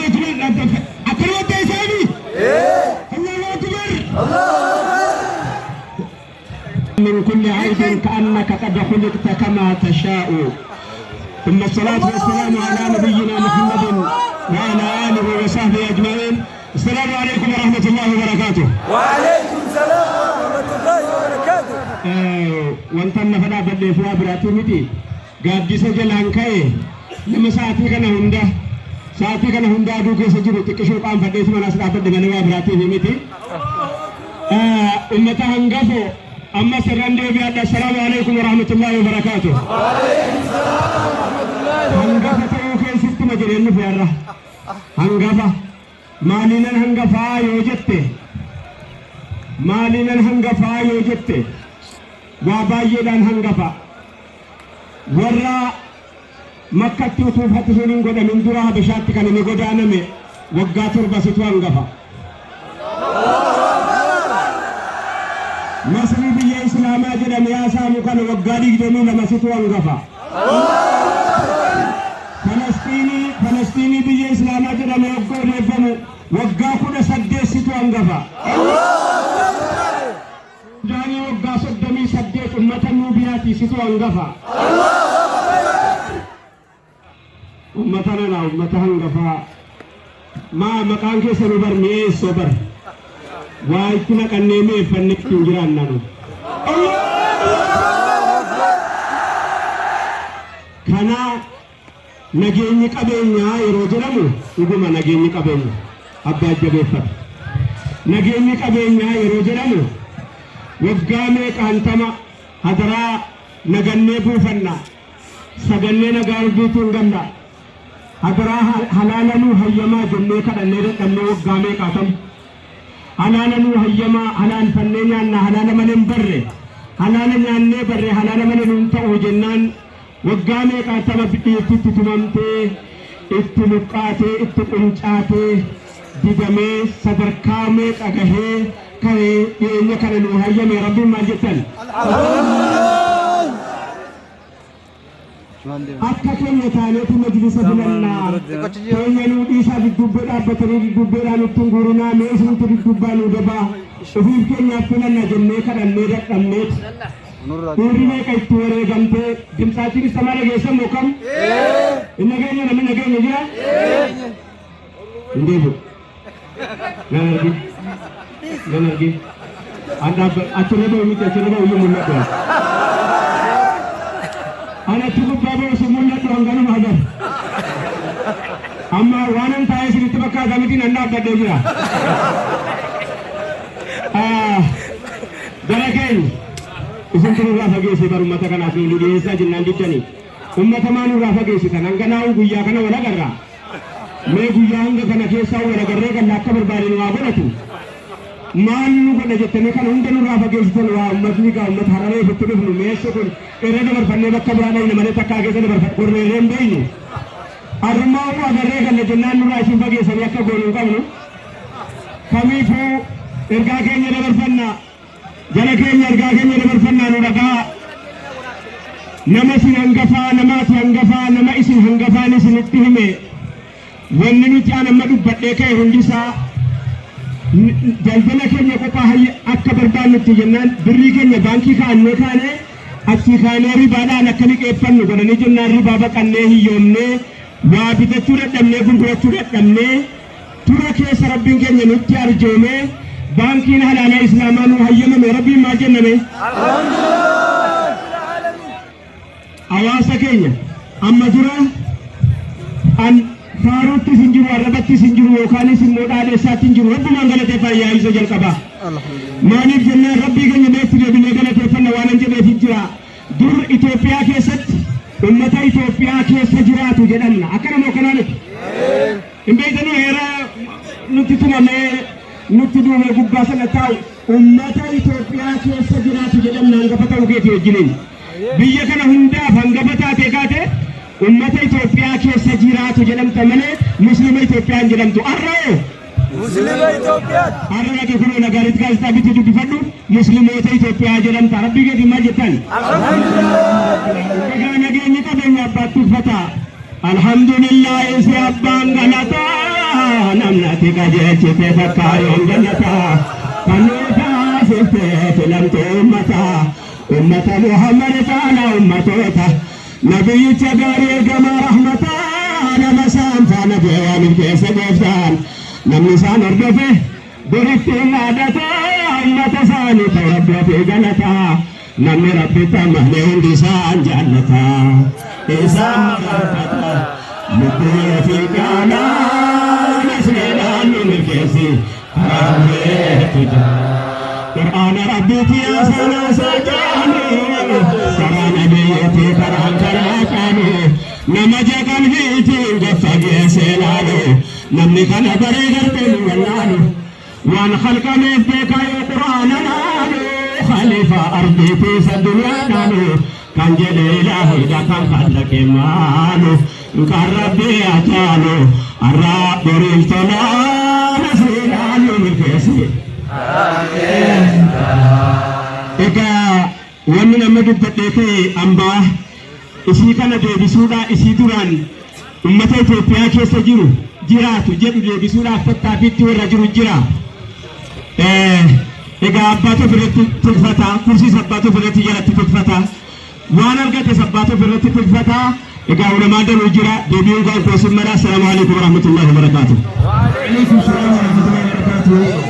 Akbar akkanumatti isaanii Allahu Akbar. من كل عيب كأنك قد خلقت كما تشاء. ثم الصلاة والسلام على نبينا محمد وعلى آله وصحبه أجمعين. السلام عليكم ورحمة الله وبركاته. وعليكم السلام ورحمة الله وبركاته. Wanta lafa dhaabbadheef waa biraatii miti. Gaaddisa jalaan ka'e nama sa'aatii kana hunda aduu keessa jiru xiqqishuu qaanfadheetu manaas dhaabbadhe malee waa biraatii miti. Ummata hangafo amma sirran deebi'adha. Assalaamu alaikum warahmatullahi wabarakaatuh. Hangafa ta'uu keessatti ma jedheen nufi har'a. Hangafa maaliinan hangafaa yoo jette, maaliinan hangafaa yoo jette, waa baay'eedhaan hangafa. Warra Makkatti utuu fatiheen hin godhamin dura Habashaatti kan inni godaaname waggaa 7 situ hangafa. Masrii biyya Islaamaa jedhame haasa'amu kana waggaa 22 situ hangafa. Falastiinii biyya Islaamaa jedhame waggaa odeeffamu waggaa 18 situ hangafa. Sudaanii waggaa 38 ummata Nuubiyaati situ hangafa. Ummata nana, ummata hangafaa. Maa maqaan keessanuu bar mi'eessoo bar. Waa itti naqannee mi'eeffannee ittiin jiraanna nu. Kana nageenyi qabeenyaa yeroo jedhamu dhuguma nageenyi qabeenya abbaa jabeeffata. Nageenyi qabeenyaa yeroo jedhamu waggaa meeqaantama hadaraa nagannee buufanna. Sagannee nagaa rabbiitiin galla. Hadaraa halaala nuu hayyamaa jennee kadhannee dadhabnee waggaa meeqaatam. Halaala nuu hayyamaa, halaalfannee nyaanna, halaala malee hin barre. Halaala nyaannee barre, halaala malee nuun ta'u jennaan waggaa meeqaatama dhiirtitti tumamtee, itti luqqaatee, itti quncaatee, didamee sadarkaa meeqa gahee ka'ee dhiyeenya kana nuu hayyame rabbiin maal jettan? Akka keenya taaneeti majlisa filannaa. Keenya nuu dhiisaa, duddubbee dhaabbatanii duddubbeedhaan nutti hin guurinaa, mee isintu duddubbaa nuu dabaa, ofiif keenyaaf filanna jennee kadhannee dadhabneeti. Dhiirri meeqa itti wareegamtee dimtsaachiin istamaa dhageessan moo kam? Hin nageenya, namni nageenya jira? Hin deebi'u. Nan argin. Nan argin. An dhaabba achirra ba'u miti, achirra ba'u iyyuu mul'adhu. An achi gubbaa ba'u si mul'adhu hanganuma hagar. Amma waanan taa'ee isinitti fakkaata miti, nan dhaabbadhee jira. Gara keenya isin nurraa fageesse bar ummata kanaaf nu dhiyeessaa jennaan diddanii. Ummata maa nurraa fageessitan? Hanganaa'u guyyaa kana wal agarra. Mee guyyaa hanga kana keessaa wal agarree galla akka barbaade nu haa godhatu. Maal nu godha jettanii kana hunda nurraa fageessitan? Waa ummatni gaa ummata hararee ofitti dhufnu meessi kun irra dabarfannee bakka biraa dhayna malee takkaa keessa dabarfadhe gorreerree hin beeynu. Arrummaa umu agarree galla jennaan nurraa isin fageessanii akka goonu hin qabnu. Kamiifuu ergaa keenya dabarfanna. Jara keenya, ergaa keenya dabarfannaa nu dhaga'a. Nama isin hangafaa, nama ati hangafaa, nama isin hangafaan isinitti hime, wanni nuti an amma dubbadhee ka'e hundisaa daldala keenya qophaa akka barbaannutti jennaan birrii keenya baankii kaa'annee kaanee achii kaanee ribaadhaan akka liqeeffannu godhanii jennaan ribaa baqannee hiyyoomnee waa bitachuu dadhabnee gurgurachuu dadhabnee tura keessa rabbiin keenya nutti arjoomee baankiin halaalaa islaamaa nu hayyamame rabbiin maal jenname? Hawaasa keenya, amma dura an faaruuttis hin jiru, arrabattis hin jiru, yookaanis immoo dhaadheessaatti hin jiru. Rabbumaan galateeffaa yaa'insa jalqabaa. Maaliif jennaan rabbii keenya meetti deebinee galateeffanna waan an jedheef jira. Dur Itoophiyaa keessatti ummata Itoophiyaa keessa jiraatu jedhamna. Akkana moo kanaa miti? Hin beektanuu heera nutti tumamee nutti duumee gubbaa sana taa'u ummata Itoophiyaa keessa jiraatu jedhamna hangafa ta'uu keetii wajjiniin. Biyya kana hundaaf hangafa taatee kaate ummata Itoophiyaa keessa jiraatu jedhamta malee muslima Itoophiyaa hin jedhamtu. Har'a Muslima Itoophiyaati. Har'a dhaqi kunoo Nagaarit gaazexaa bitti dubbifadhu, musliimoota Itoophiyaa jedhamta. Rabbii keetiin maal jettan? Alhamdulillah. Egaa nageenyi qabeenya abbaatti uffata. Alhamdulillah si abbaan galataa. Jannati qajeelchite fakkaayoon jannataa kan nu taasifte filamte ummataa ummata Muhammad caalaa ummatoota nabiyyicha gaarii ergamaa rahmataa nama isaan faana bu'ee milkeesse gooftaan namni isaan hordofe boritti hin dhaadata ummata isaanii ta'u rabbi ofii galataa namni rabbitti amane hundi isaan jaallata isaan mararfata lubbuu ofii caalaa nasriidhaan nu milkeessi karaa keetti jala. Qur'aana rabbiiti yaa seenaa isaa caalu karaa nabiyyiiti karaan karaa caalu nama ija qalbiitiin gad fageessee laalu namni kana baree gartee nu wallaalu waan khalqameef beekaa yoo qur'aana laalu khaliifaa ardiitii isa duniyaa dhaalu kan jedhe ilaahiidha kan khallaqe maalu kan rabbii haa caalu arraa boriif tolaa nasriidhaan nu milkeessi. Egaa wanni nama dubbadhee ka'e hambaa isii kana deebisuudha isii duraan ummata Itoophiyaa keessa jiru jiraatu jedhu deebisuudhaaf tattaaffiitti warra jiru jira. Egaa abbaatu ofirratti tikfata, kursiis abbaatu ofirratti jalatti tikfata, waan argates abbaatu ofirratti tikfata. Egaa ulamaa danuu jira deebi'uun kan koo sin mara. Assalaamu alaikum warahmatullahi wabarakaatuh. Alaikum salaam warahmatullahi wabarakatuh.